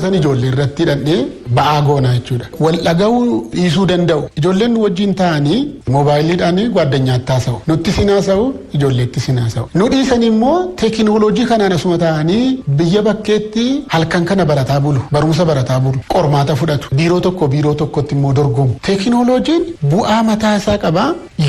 San ijoollee irratti hidhannee ba'aa goonaa jechuudha. Wal dhaga'uu dhiisuu danda'u. Ijoolleen wajjin taa'anii moobaayiliidhaan gwaaddanyaatti haasa'u. Nutti sin haasa'u, ijoolleetti sin haasa'u. Nu dhiisan immoo teekinooloojii kanaan asuma taa'anii biyya bakkeetti halkan kana barataa bulu. Barumsa barataa bulu. Qormaata fudhatu. Biiroo tokko biiroo tokkotti immoo dorgomu. Teekinooloojiin bu'aa mataa isaa qaba.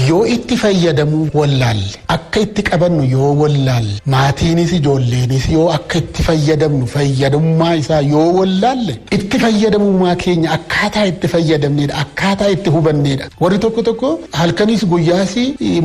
Yoo itti fayyadamuu wallaalle, akka itti qabannu yoo wallaalle, maatiinis ijoolleenis yoo akka itti fayyadamnu fayyadummaa isaa yoo wallaalle, itti fayyadamummaa keenya akkaataa itti fayyadamneedha, akkaataa itti hubanneedha. Warri tokko tokko halkanis guyyaas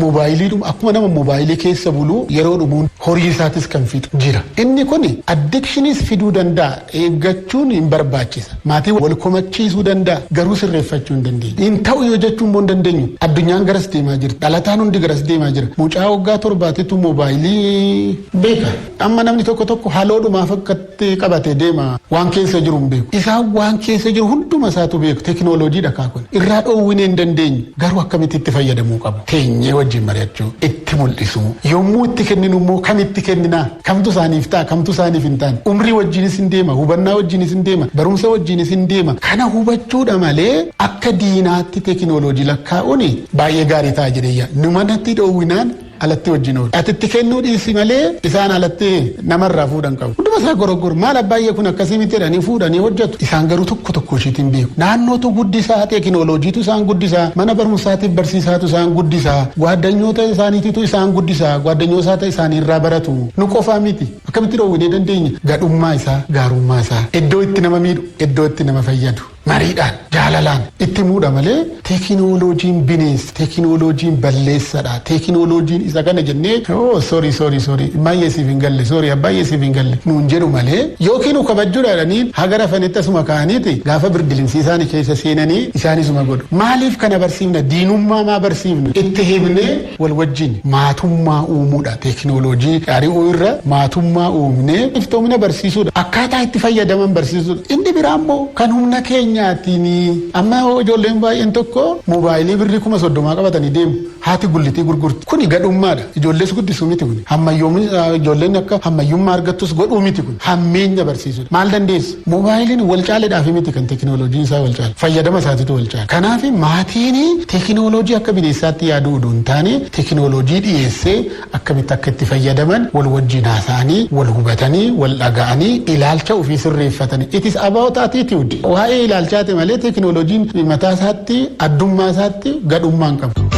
moobaayiliidhuma akkuma nama moobaayilii keessa bulu yeroo dhumuun horii isaatis kan fixu jira. Inni kun addictionis fiduu danda'a. Eeggachuun hin barbaachisa. Maatii wal komachiisuu danda'a. Garuu sirreeffachuu hin dandeenyu. Hin ta'u yoo jechuun immoo hin dandeenyu. Addunyaan garas deemaa jirti. Dhalataan hundi garas deemaa jira. Mucaa waggaa 7titu moobaayilii beeka. Amma namni tokko tokko haloodhumaaf akkatti qabate deema. Waan keessa jiru hin beeku. Isaan waan keessa jiru hunduma isaatu beeku. Teekinooloojiidha kaakun. Irraa dhoowwinee hin dandeenyu. Garuu akkamitti itti fayyadamuu qabu? Teenyee wajjin mari'achuu, itti mul'isuu. Yommuu itti kenninu immoo kamitti kenninaa? Kamtu isaaniif ta'a? Kamtu isaaniif hin taane? Umrii wajjinis hin deema, hubannaa wajjinis hin deema, barumsa wajjinis hin deema. Kana hubachuudha malee akka diinaatti teekinooloojii lakkaa'uun baay'ee gaarii ta'a jedhee yaada. Nu manatti dhoowwinaan alatti wajjin oolu. Ati itti kennuu dhiisi malee isaan alatti namarraa fuudhan qabu. Hunduma isaa gorogor maal abbaay'ee kun akkasii miti jedhanii fuudhanii hojjetu. Isaan garuu tokko tokko ishiitiin beeku. Naannootu guddisaa, teekinooloojiitu isaan guddisaa, mana barumsaatiif barsiisaatu isaan guddisaa, gwaaddanyoota isaaniititu isaan guddisaa, gwaaddanyoota isaanii irraa baratu. Nu qofaa miti. Akkamitti dhoowwinee dandeenya? Gadhummaa isaa, gaarummaa isaa, iddoo itti nama miidhu, iddoo itti nama fayyadu. Mariidhaan, jaalalaan itti muudha malee teekinooloojiin bineensa, teekinooloojiin balleessadha, teekinooloojiin isa kana jennee oh sorry sorry sorry baay'ee siif hin galle, sorry baay'ee siif hin galle nuun jedhu malee yookiin nu kabajuudha jedhanii haga rafanitti asuma ka'aniiti gaafa birdilimsii isaanii keessa seenanii isaanisuma godhu. Maaliif kana barsiifna? Diinummaa maa barsiifna? Itti himnee wal wajjin maatummaa uumuudha. Teekinooloojii ari'uu irra maatummaa uumnee iftoomina barsiisuudha. Akkaataa itti fayyadaman barsiisuudha. Inni biraa immoo kan humna keenyaatiin amma ijoolleen baay'een tokko moobaayilii birrii 30,000 qabatanii deemu. Haati gullitii gurgurti. Kuni gadhummaadha. Ijoollees guddisuu miti kuni. Hammayyoomni ijoolleen akka hammayyummaa argattus godhuu miti kun. Hammeenya barsiisuudha. Maal dandeessu? Moobaayiliin wal caaleedhaaf miti kan teekinooloojiin isaa wal caale. Fayyadama isaatiitu wal caale. Kanaaf maatiin teekinooloojii akka bineensaatti yaaduu odoo hin taane teekinooloojii dhiyeessee akkamitti akka itti fayyadaman wal wajjin haasa'anii, wal hubatanii, wal dhaga'anii, ilaalcha ofii sirreeffatanii. It is about attitude. Waa'ee ilaalchaati malee teekinooloojiin mataa isaatti, addummaa isaatti gadhummaa hin qabu.